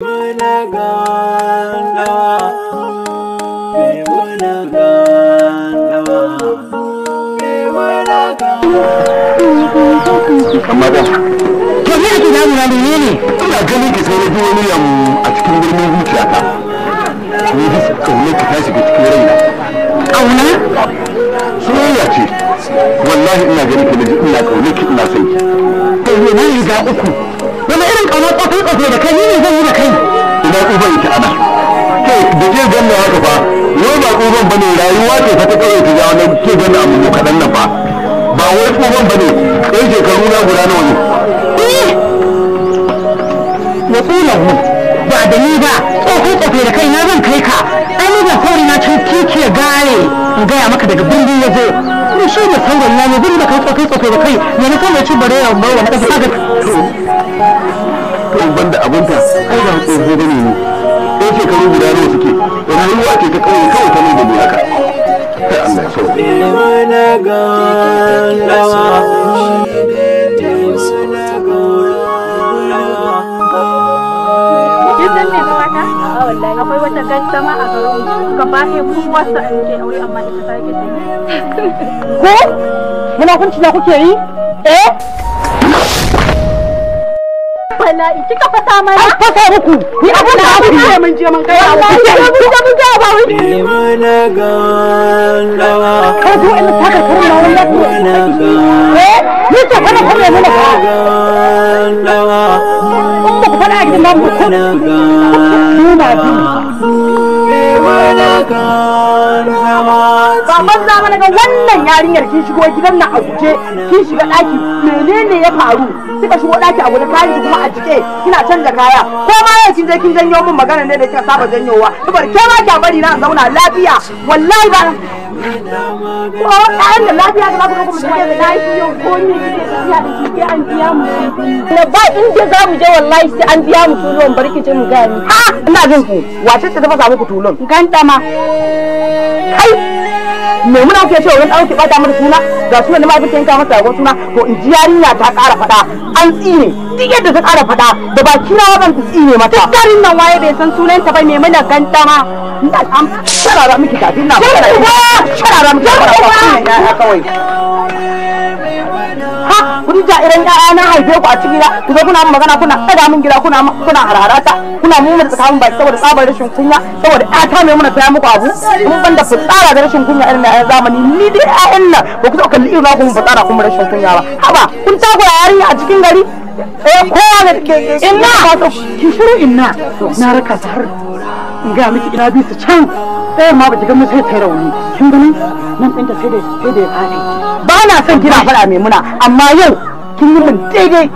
Amma da to me yake damuna ne ne? Ina ganin ki sai na ji wani yam a cikin birnin zuciyata. Ni ji kaunar ki ta shiga cikin raina. Kauna? Soyayya ce. Wallahi ina ganin ki naji ina kaunar ki ina son ki. To ne na riga uku. Wani irin kauna tsofai tsofai da kai ni ne zan yi da kai? Ina uban ki ana. Ke da ke ganna haka fa, wai ba uban bane rayuwa ce fa ta kawai ta jawo nan ke ganna amma kaɗan nan fa. Ba wai tsohon ba ne, ɗan shekaru na guda nawa ne. Ya tsula mu, ba da ni ba, tsohon tsofe da kai na zan kai ka. Ai ni ba sauri na can kike gare in gaya maka daga birni ya zo. Ni shi ne saurayi na ne zan da kai tsofe tsofe da kai, me na san ci bare ya bar wani ƙasa kaga. To ban da abunta, ai ba tsoho bane ni. Ɗan shekaru guda nawa suke, rayuwa ce ta kawai kawai ta nuna ni haka. Allah ya sauke. Akwai wata gantama a garin gaba ɗaya kowa sa an ke aure amma ita ta ke tayi. Ko? Munafunci na kuke yi? Eh? Bala'i kika fasa mana? An fasa muku. Ni abin da aka yi mun je mun kai abu. Mun je ba wai. Ka zo in taka karin na wannan. Eh? Ni ce fara fara ne na. In ba ku fara a gidan namu ko. Nuna bi. Ba banza mana ga wannan yarinyar kin shigo gidan nan a guje, kin shiga daki, menene ya faru? Kika shigo daki a guje kayan ki kuma a jike, kina canza kaya. Ko ma yau kin je kin janyo min magana ne da kika saba janyowa. Saboda ke ma ki bari na zauna lafiya. Wallahi ba ko ɗayan da lafiya ka za ku zo ku mutum da lafiya ko ni kike tafiya da shi an biya mu. Na ba inda za mu je wallahi sai an biya mu tulon barki ce mu ga ni. Ha ina jin ku wace ce ta fasa muku tulon? Gantama. Kai me muna kuke cewa wani ɗauki ɓata mata suna ga sunan da ma kuke yanka mata ragon suna to in ji yarinya ta ƙara faɗa an tsine duk yadda ta ƙara faɗa da baki na zan tsine mata. Duk nan waye bai san sunanta ba me muna gantama. Ina an sharara miki tafi ina faɗa sharara miki tafi kawai. Ha kun ja irin ƴaƴa na haife ku a cikin gida ku zo kuna magana kuna ɗaga min gida kuna kuna harharata kuna mu da tsakanin baki saboda tsabar rashin kunya saboda ƴata mai muna taya muku abu mun banda fitsara da rashin kunya irin na ƴan zamani ni dai ƴaƴan nan ba ku taɓa kalli irin naku mun fitsara kuma rashin kunya ba haba kun takura yarinya a cikin gari eh kowa da ke inna ki shiru inna na raka ta har in ga miki ina bi su can ɗayan ma ba ki ga mun sai ta rauni kin gani nan ɗinta sai da ya faɗi. Ba na son kina faɗa Maimuna amma yau kin yi min daidai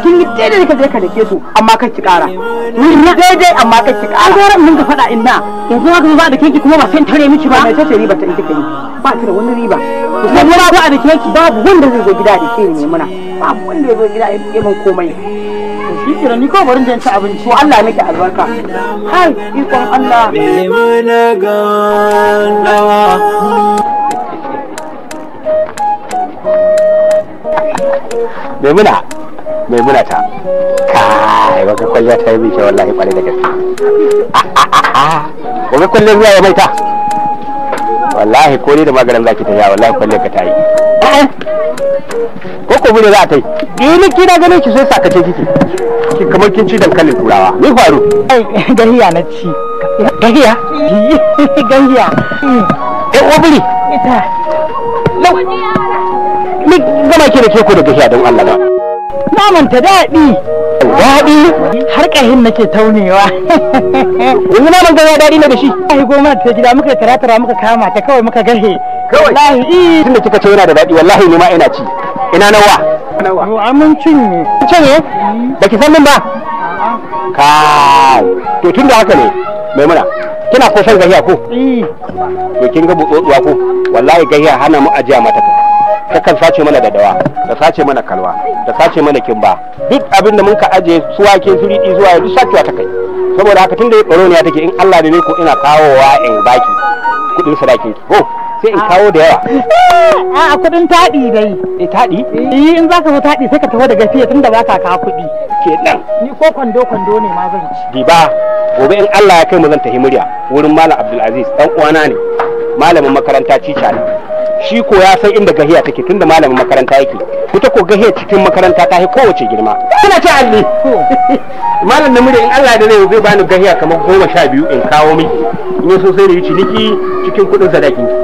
kin yi daidai ka je ka dake su amma kar ki ƙara. Kin yi daidai amma kar ki ƙara. An gora mun ga faɗa inna yanzu haka ba da keki kuma ba sai tare miki ba. Mai ce riba ta in kika yi ba ta da wani riba. Maimuna ba da keki babu wanda zai zo gida da ke ni Maimuna babu wanda zai zo gida ya min komai. Shi kira ni kawai barin ci abinci. To Allah ya miki albarka. Hai ikon Allah. Maimuna gandawa. Maimuna, Maimuna ta. Kai, wata kwalliya ta yi min kyau wallahi kwarai da gaske. Wata kwalliyar ruwa ya maita. Wallahi ko ni da maganin zaki ta ya wallahi kwalliyar ka ta yi. Ko ko bude za ta yi. Ni kina ganin ki sai sakace kike. Ki kamar kin ci dankalin turawa. Ni faru. Ai gahiya na ci. Gahiya? Gahiya. Eh obiri. Ita. Lau. Ni gama ki da ke ko da gahiya don Allah ba. Naman ta daɗi. Daɗi? Har ƙahin nake taunewa. Yanzu naman gahiya daɗi ne da shi. Ai goma ta gida muka tara-tara muka kama ta kawai muka gahe. Kawai. Wallahi. Tunda kika ce yana da daɗi wallahi ni ma ina ci. Ina nawa? Nawa. Mun cinye. Cinye? Baki san min ba? Kai. To tunda haka ne Maimuna kina ko shan gahiya ko? To kin ga butsotsuwa ko? Wallahi gahiya hana mu ajiya mata ta. Takan sace mana dadawa, ta sace mana kalwa, ta sace mana kimba. Duk abin da mun ka aje su wake su riɗi zuwa duk sacewa ta kai. Saboda haka tunda ya tsaro ne ya take in Allah da ne ko ina kawowa in baki. kuɗin sadakin ki ko sai in kawo da yawa. A kuɗin taɗi dai. Eh taɗi? Eh in zaka zo taɗi sai ka taho da gafiya tunda baka kawo kuɗi. Kenan. Ni ko kwando kwando ne ma zan ci. Diba gobe in Allah ya kai mu zan tafi murya wurin Malam Abdulaziz dan uwana ne. Malamin makaranta cica ne. Shi ko ya san inda gahiya take tunda malamin makaranta yake. Ita ko gahiya cikin makaranta ta kowace girma. Ina ce alli. Malam namiji in Allah da zai bani gahiya kamar 12 in kawo miki. In yaso sai da yi ciniki cikin kudin sadakin ki.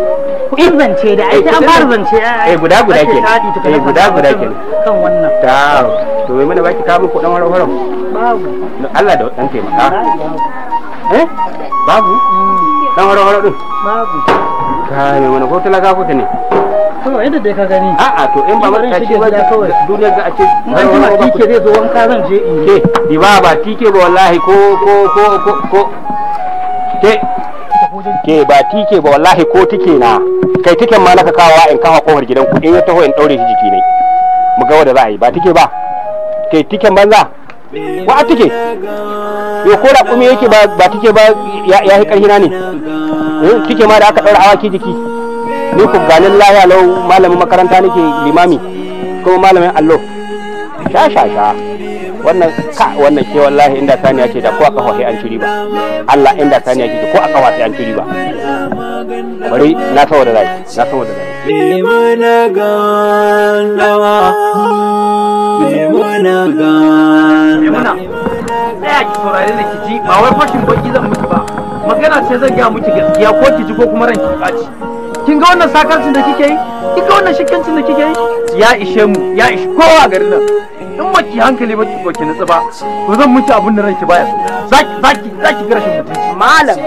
Kudin zance da ai an fara zance. Eh guda guda kenan. Eh guda guda kenan. Kan wannan. Ta to wai mana baki kawo min kudin horo horo. Babu. Allah da dan taimaka. Eh? Babu? Dan horo horo din. Babu. Kai mai mana ko talaka kuka ne? To yadda dai ka gani. A'a to in ba mata ce ba duniyar ga a ce an jima tike zai zo wanka zan je in ke di ba ba tike ba wallahi ko ko ko ko ko ke ke ba tike ba wallahi ko tike na kai tiken ma naka kawa in kafa kofar gidan ku in ya taho in daure shi jiki ne mu ga wanda za a yi ba tike ba kai tiken banza wa a tike yo ko da kuma yake ba ba tike ba ya yi karhi na ne tike ma da aka daura awaki jiki ni ku ganin lahiya lau malamin makaranta nake limami kuma malamin allo sha sha sha wannan ka wannan ke wallahi inda saniya ce da ko a kafa sai an ci riba Allah inda saniya ce ko a kafa sai an ci riba bari na saboda zai na saboda zai Muna gandawa Muna Muna tsaya ki saurare da ki ji ba wai fashin baki zan miki ba magana ce zan gaya miki gaskiya ko ki ji ko kuma ranki ɓaci. Kin ga wannan sakarcin da kike yi? Kin ga wannan shikkancin da kike yi? Ya ishe mu, ya ishi kowa garin nan. In baki hankali ba ki baki nutsu ba, to zan miki abin da ranki baya so. Zaki zaki zaki ga rashin mutunci. Malam,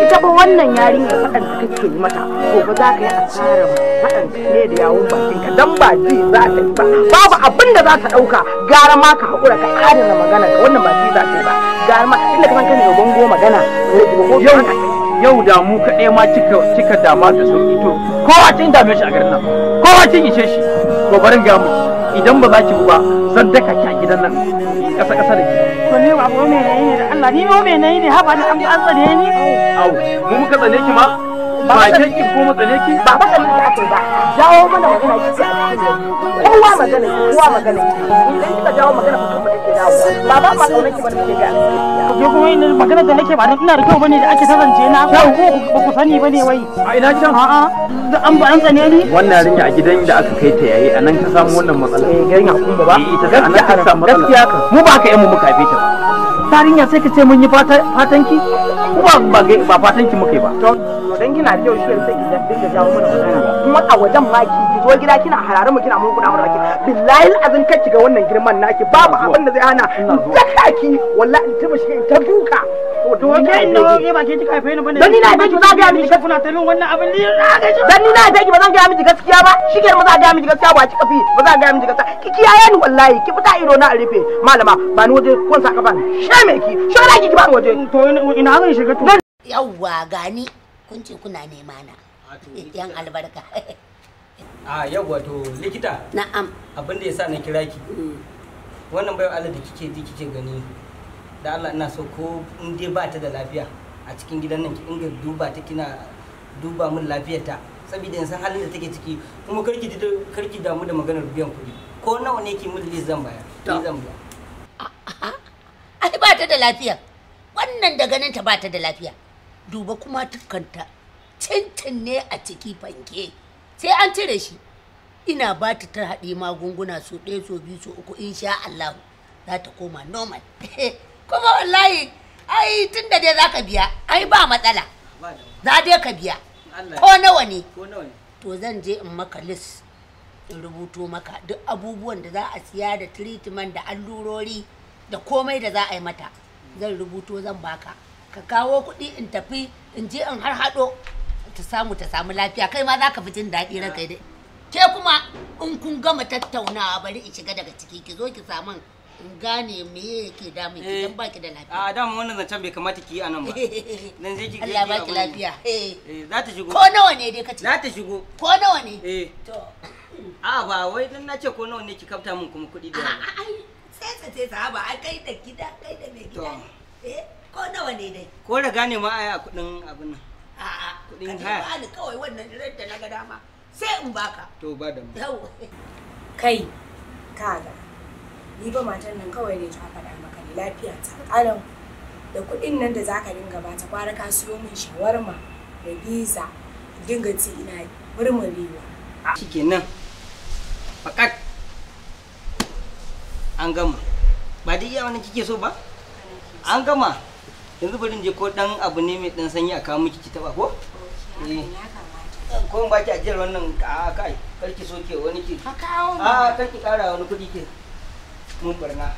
ita ba wannan yarinyar faɗan da kake yi mata, gobe za ka yi asarar faɗan ne da yawun bakin ka dan ba ji za ta yi ba. Babu abin da za ta ɗauka, gara ma ka haƙura ka adana magana da wannan ba ji za ta yi ba. Gara ma inda ka san kana da bango magana. Yau yau da mu kaɗai ma kika dama da sauƙi to kowa kin dame shi a garin nan kowa kin ishe shi to barin ga miki idan ba za ki ba zan daka ki a gidan nan kasa kasa da ki to ni ba mu me nayi ne da Allah ni mu me nayi ne haba ni an tsane ni au mu muka tsane ki ma ba ke ki ko mu tsane ki ba ba tsane ki akai ba jawo mana magana ki kowa magana kowa magana idan kika jawo magana ku kuma take dawo ba ba ma kaunar ki ba nake ga ke kuma ina magana da nake ba dan ina da kyau bane da ake tazance na ko ba ku sani bane wai a ina can a'a an ba an tsane ni wannan yarinya a gidan da aka kai ta yayi anan ta samu wannan matsala eh gidan Yakubu ba ita anan ta samu matsala gaskiya ka mu ba ka yan mu muka haife ta ba yarinya sai ka ce mun yi fatan ki ko ba ba fatan ki muka yi ba to dan kina da kyau shi sai ki dinga jawo mana magana kuma a wajen ma ki zo gida kina harare mu kina mun kuɗa mana baki billahi azin kar ki ga wannan girman naki babu abin da zai hana daka ki wallahi in tuba shi in ta duka to ke inda ke ba ke kika haife ni bane dan ni na haife ki za ga miki kuna ta min wannan abin ni na ga shi dan ni na haife ki ba zan ga miki gaskiya ba shike ma za ga miki gaskiya ba kika fi ba za ga miki gaskiya ki kiyaye ni wallahi ki fita ido na a rufe malama ba ni waje kun saka ba sheme ki shora ki ba ni waje to ina zan shiga to yawwa gani kun ce kuna nema na yan albarka. A yawwa to likita. Na'am. Abin da yasa na kira ki. Wannan bayan Allah da kike ji kike gani. Da Allah ina so ko in dai ba ta da lafiya a cikin gidan nan ki inga duba ta kina duba min lafiyarta saboda in san halin da take ciki kuma karki karki damu da maganar biyan kuɗi. Ko nawa ne ki min list zan bayar. Ni zan biya. Ai ba ta da lafiya. Wannan da ganin ta ba ta da lafiya. Duba kuma tukanta cincin ne a ciki fanke sai an cire shi ina ba ta ta haɗe magunguna so ɗaya so biyu so uku insha Allah za ta koma normal kuma wallahi ai tun da dai zaka biya ai ba matsala za dai ka biya ko nawa ne to zan je in maka list in rubuto maka duk abubuwan da za a siya da treatment da allurori da komai da za a yi mata zan rubuto zan baka ka kawo kuɗi in tafi in je in har haɗo ta samu lafiya kai ma za ka fi jin daɗi ranka dai ke kuma in kun gama tattaunawa bari in shiga daga ciki ki zo ki samu in gane me yake damun ki dan baki da lafiya. A dama wannan zancen bai kamata ki yi anan ba. Dan zai ki Allah baki lafiya. Eh za ta shigo. Ko nawa ne dai kace? Za ta shigo. Ko nawa ne? Eh. To. A ba wai dan na ce ko nawa ne ki kafta min kuma kuɗi da yawa. Ai sai sai sai sahaba ai kai da gida kai da mai gida. Eh ko nawa ne dai? Ko raga ne ma ai a kuɗin abin nan. A'a Kuɗin Ka haya. bani kawai wannan ran da na ga dama sai in baka. To ba da mu. Yau. Kai, kaga. Ni ba matan nan kawai ne ta faɗa maka ne lafiya ta ƙalau. Da kuɗin nan da zaka dinga bata kwara ka siyo min shawarma da biza dinga ci ina murmurewa. Shikenan. Fakat. An gama. Ba dai iya wannan kike so ba? An gama. Yanzu bari in je ko dan abu ne mai dan sanyi a kawo miki ki taba ko? Eh. Ko in baki ajiyar wannan a kai kar ki soke wani ki. Ka kawo A kar ki kara wani kuɗi ke. Mun barna.